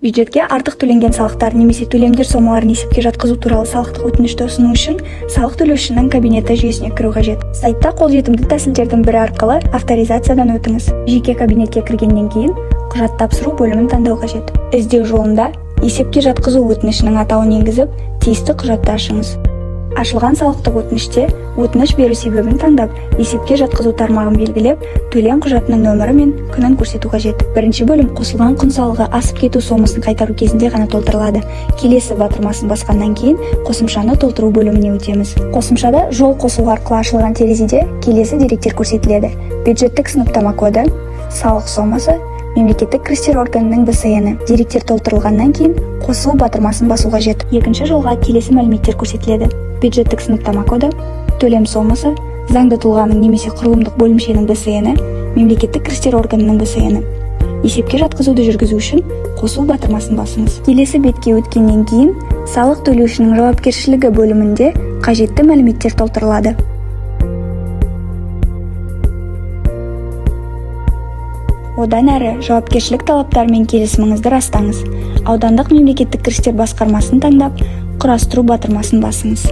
Бюджетке артық төленген салықтар немесе төлемдер сомаларын есепке жатқызу туралы салықтық өтінішті ұсыну үшін салық төлеушінің кабинеті жүйесіне кіру қажет. Сайтта қолжетімді тәсілдердің бірі арқылы авторизациядан өтіңіз. Жеке кабинетке кіргеннен кейін құжат тапсыру бөлімін таңдау қажет. Іздеу жолында есепке жатқызу өтінішінің атауын енгізіп, тиісті құжатты ашыңыз. Ашылған салықтық өтініште өтініш беру себебін таңдап, есепке жатқызу тармағын белгілеп, төлем құжатының нөмірі мен күнін көрсету қажет. Бірінші бөлім қосылған құн салығы асып кету сомасын қайтару кезінде ғана толтырылады. Келесі батырмасын басқаннан кейін қосымшаны толтыру бөліміне өтеміз. Қосымшада жол қосу арқылы ашылған терезеде келесі деректер көрсетіледі: бюджеттік сыныптама коды, салық сомасы, мемлекеттік кірістер органының БСН. Деректер толтырылғаннан кейін қосылу батырмасын басу қажет. Екінші жолға келесі мәліметтер көрсетіледі: бюджеттік сыныптама коды, төлем сомасы, заңды тұлғаның немесе құрылымдық бөлімшенің БСН, мемлекеттік кірістер органының БСН. Есепке жатқызуды жүргізу үшін қосу батырмасын басыңыз. Келесі бетке өткеннен кейін салық төлеушінің жауапкершілігі бөлімінде қажетті мәліметтер толтырылады. Одан әрі жауапкершілік талаптары мен келісіміңізді растаңыз. Аудандық мемлекеттік кірістер басқармасын таңдап, құрастыру батырмасын басыңыз.